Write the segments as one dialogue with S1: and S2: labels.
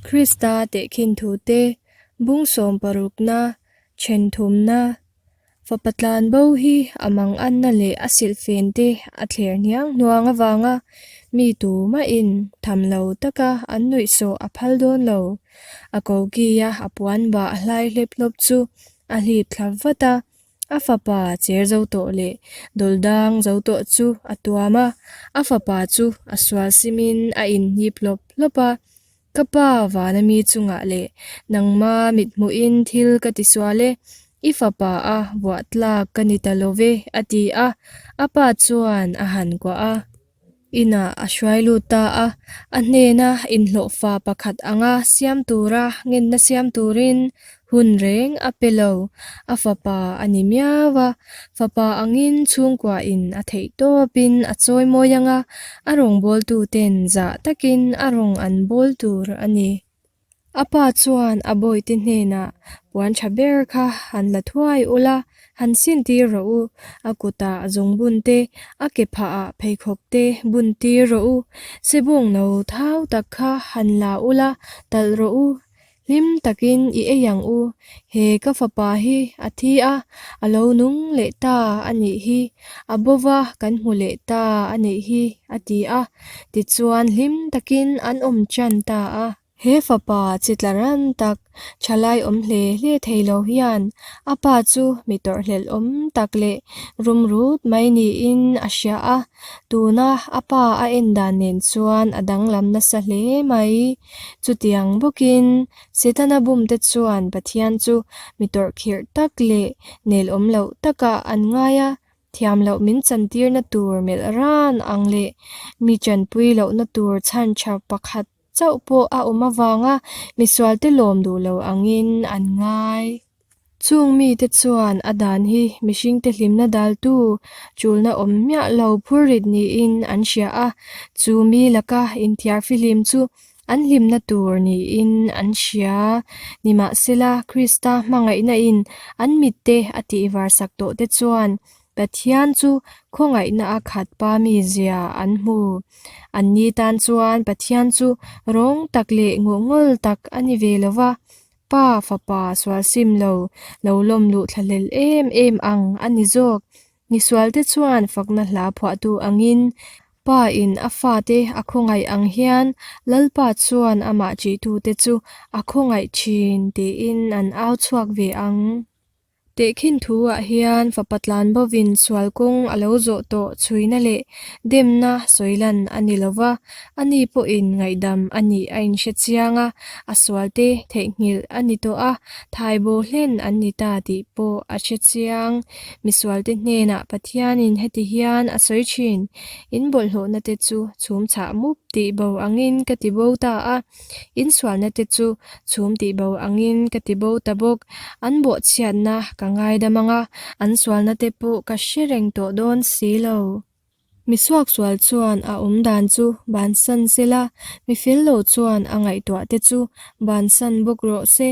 S1: Krista tehkhin thute bung sawm parukna, then thumna, fapa tlan bo hi a manganna leh a silhfen te a thler hniang hnuang avanga mi tumahin tham lo taka an nuihsawh a phal dawn lo. A kokia a puan bah hlai hlep hlawp chu a hlip thla vat a. A fapa cher zo tawh leh dawl dang zo tawh chu a tuam a, a fapa chu a sual simin a inhnip hlawp hlawp a, Ka pa vana mi chungah leh nangma mithmuhin thil ka tisual e, i fapa a vuah tlak ka ni ta lo ve, a ti a, a pa chuan a han kuah a. Inah a hruai lut ta a, a hnena inhlawhfa pakhat anga siam tura ngenna siam turin hun reng a pe lo. A fapa a ni miau a, fapa angin chhungkuain a theih tawpin a chawi mawi ang a, a rawngbawltuten zah takin a rawng an bawl tur a ni. A pa chuan a bawihte hnenah, Puan tha ber kha han la thuai ula, han sin tir rawh u. A kutah zungbun te, a ke phahah pheikhawk te bun tir rawh u. Sebawng no thau tak kha han la ula, talh rawh u. Hlim takin i ei ang u. He ka fapa hi a thi a, a lo nung leh ta a nih hi. A bova kan hmu leh ta a nih hi, a ti a. Tichuan hlim takin an awm tan ta a. He fapa chi tla ran tak, thalai awm hle hle thei lo hian a pa chu mi tawrhhlelh awm tak leh rum rut mai niin a hria a. Tuna a pa a en dan nen chuan a danglam nasa hle mai. Chutiang bawkin Setana bumte chuan Pathian chu mi tawrhkhirh tak leh nelawm loh takah an ngai a, thiam loh min chantirna tur melh ran ang leh mi chanpui lohna tur chhan tha pakhat chauh pawh a awm avanga misualte lawm duh lo angin an ngai. Chung mite chuan a dan hi mihringte hlimna daltu chulna awm miah lo phurrit niin an hria a, chu mi laka inthiar fihlim chu an hlimna tur niin an hria. Nimahsela, Krista hmangaihna in an mitte a tihvar sak tawh te chuan Pathian chu khawngaihna a khat pa mizia an hmu. Anni tan chuan Pathian chu rawng tak leh ngawhngawl tak a ni ve lo va, Pa fapa sual sim lo, lo lawm luh thlahlel em em ang a ni zawk. Misualte chuan fakna hla phuahtu angin, Pa in a fate a khawngaih ang hian Lalpa chuan amah ṭihtute chu a khawngaih ṭhin tiin an au chhuak ve ang. Tehkhin thu-ah hian fapa tlan bovin sual kawng a lo zawh tawh chhuina leh demna sawi lan a ni lo va, ani pawhin ngaihdam a nih a inhre chiang a, a sualte theihnghilh a ni tawh a, thaibo hlen an ni ta tih pawh a hre chiang. Misualte hnenah Pathianin heti hian a sawi thin, In bawlhhlawhna te chu chhum chhah mup tih bo angin ka ti bo ta a, In sualna te chu chhum tih bo angin ka ti bo ta bawk. An bawhchhiatna ka ngaidam ang a, an sualna te pawh ka hre reng tawh dawn si lo. Mi suaksual chuan a awm dan chu bansan se la, mi fel lo chuan a ngaihtuah te chu bansan bawk rawh se,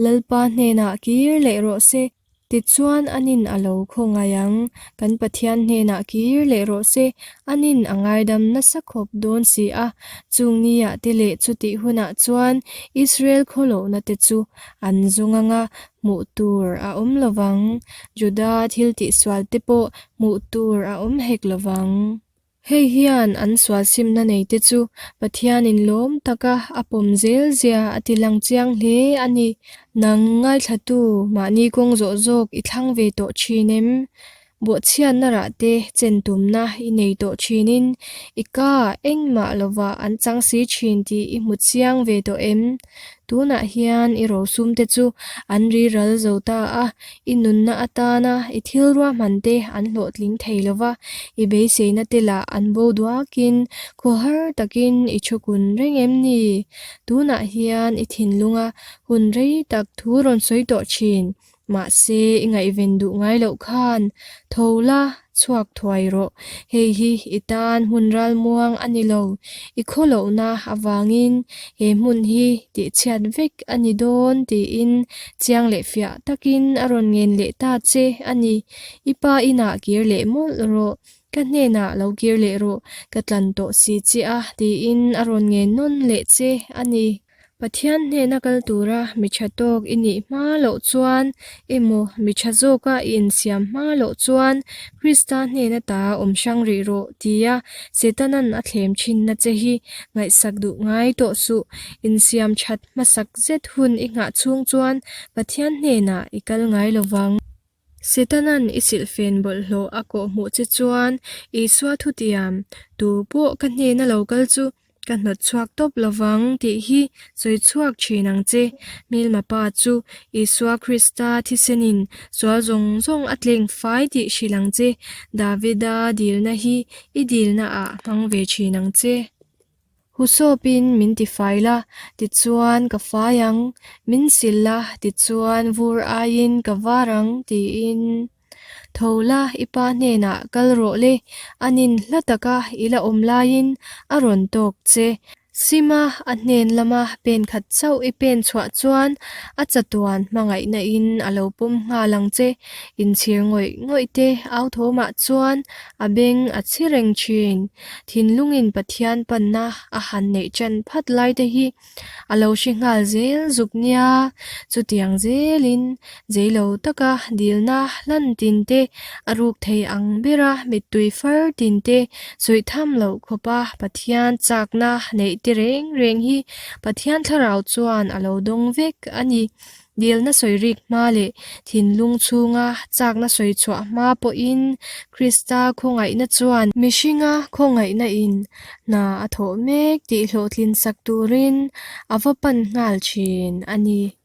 S1: Lalpa hnenah kir leh rawh se. Tichuan anin a lo khawngaih ang, kan Pathian hnenah kir leh rawh se, anin a ngaidam nasa khawp dawn si a. Chung niah te leh chutih hunah chuan Israel khawlohna te chu an zung ang a, hmuh tur a awm lo vang. Juda thil tihsual te pawh hmuh tur a awm hek lo vang. Hei hian an sualsimna neite chu Pathianin lawm taka a pawm zel zia a ti lang chiang hle a ni. Nang ngaithlatu mahni kawng zawh zawk i thlang ve tawh thin em? Bawhchhiatna rah te chen tumna i nei tawh thinin i ka engmah lovah an chang si thin tih i hmu chiang ve tawh em? Tunah hian i rosum te chu an riral zo ta a, i nunna atana i thil ruahman te an hlawhtling thei lo va, i beiseina te lah an bo duakin khawhar takin i thu kun reng em ni? Tunah hian i thinlunga hun rei tak thu rawn sawi tawh thin. Mahse, i ngaihven duh ngai loh khan tho la, chhuak thuai rawh. Hei hi i tan hmun ralmuang a ni lo. I khawlohna avangin he hmun hi tihchhiat vek a ni dawn tiin chiang leh fiah takin a rawn ngen leh ta che a ni. I pa inah kir leh mawlh rawh. Ka hnenah lo kir leh rawh, ka tlan tawh si che a tiin a rawn ngen nawn leh che a ni. Pathian hnena kal tura mi tha tawk i nih hma loh chuan emaw mi tha zawka i insiam hma loh chuan Krista hnena ta awm hrang rih rawh tia Setanan a thlem thinna che hi ngaihsak duh ngai tawh suh. Insiam that hmasak zet hun i nghah chhung chuan Pathian hnenah i kal ngai lo vang. Setanan i silhfen bawlhhlawh a kawh hmuh che chuan Isua thutiam, Tu pawh ka hnena lo kal chu ka hnawt chhuak tawp lo vang tih hi sawi chhuak thin ang che. Hmelma pa chu Isua Krista thisenin sual zawng zawng a tleng fai tih hrilh ang che. Davida dilna hi i dilna ah hmang ve thin ang che. Husawpin min ti fai la, tichuan ka fai ang, min sil la, tichuan vur aiin ka var ang, tiin. Tho la, i pa hnenah kal rawh le, anin hla taka i la awm laiin a rawn tawk che. Sima a hnen lama pen khat chauh i pen chhuah chuan a chatuan hmangaihna in a lo pawm nghal ang che. Inchhir ngawih ngawih te au thawmah chuan a beng a chhi reng thin. Thinlungin Pathian panna a han neih ṭan phat lai te hi a lo hre nghal zel zuk nia. Chutiang zelin zeilo taka dilna hlan tin te, a ruk thei ang bera mittui far tin te sawi tham loh khawpa Pathian chakna neih te reng reng hi Pathian thlarau chuan a lo dawng vek a ni. Dilna sawi rik hma leh thinlung chhunga chakna sawi chhuah hma pawhin Krista khawngaihna chuan mihringa khawngaihna in hna a thawh mek tih hlawhtlin sak turin a va pan nghal thin a ni.